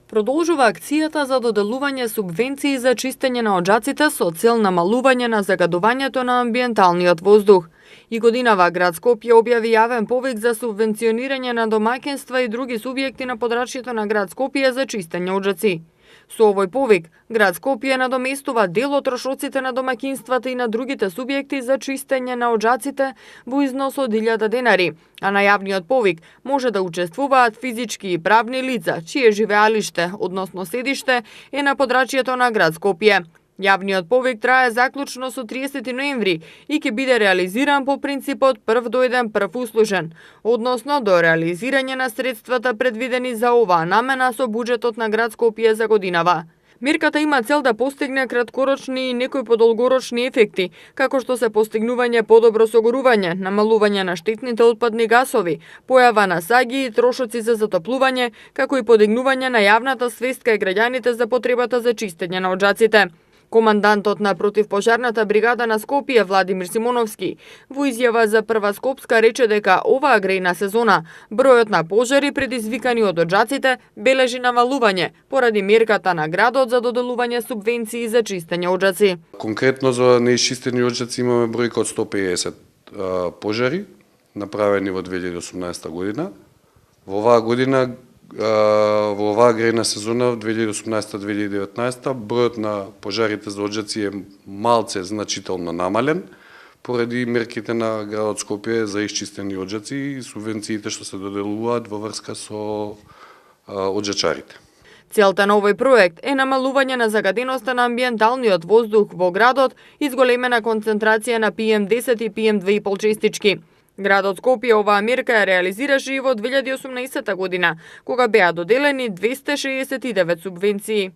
Продолжува акцијата за доделување субвенции за чистење на оџаците со цел намалување на загадувањето на амбиенталниот воздух. И годинава град Скопје објави јавен повик за субвенционирање на домаќинства и други субјекти на подрачјето на град Скопје за чистење оџаци. Со овој повик, град Скопје надоместува дел од трошоците на домаќинствата и на другите субјекти за чистење на оџаците во износ од 1000 денари, а на јавниот повик може да учествуваат физички и правни лица, чие живеалиште, односно седиште, е на подрачјето на град Скопје. Јавниот повик трае заклучно со 30 ноември и ќе биде реализиран по принципот прв дојден прв услужен, односно до реализирање на средствата предвидени за оваа намена со буџетот на град Скопје за годинава. Мерката има цел да постигне краткорочни и некои подолгорочни ефекти, како што се постигнување подобро согорување, намалување на штетните отпадни гасови, појава на саѓи и трошоци за затоплување, како и подигнување на јавната свест кај граѓаните за потребата за чистење на оџаците. Командантот на противпожарната бригада на Скопје Владимир Симоновски во изјава за Прва Скопска рече дека оваа грејна сезона бројот на пожари предизвикани од оџаците бележи намалување поради мерката на градот за доделување субвенции за чистење оџаци. Конкретно за неисчистени оџаци имаме бројка од 150 пожари направени во 2018 година. Во оваа година во оваа грејна сезона 2018-2019 бројот на пожарите за оџаци е малце значително намален поради мерките на градот Скопје за исчистени оџаци и субвенциите што се доделуваат во врска со оџачарите. Целта на овој проект е намалување на загаденоста на амбиенталниот воздух во градот и зголемена концентрација на PM10 и PM2,5 честички. Градот Скопје оваа мерка ја реализираше и во 2018 година, кога беа доделени 269 субвенции.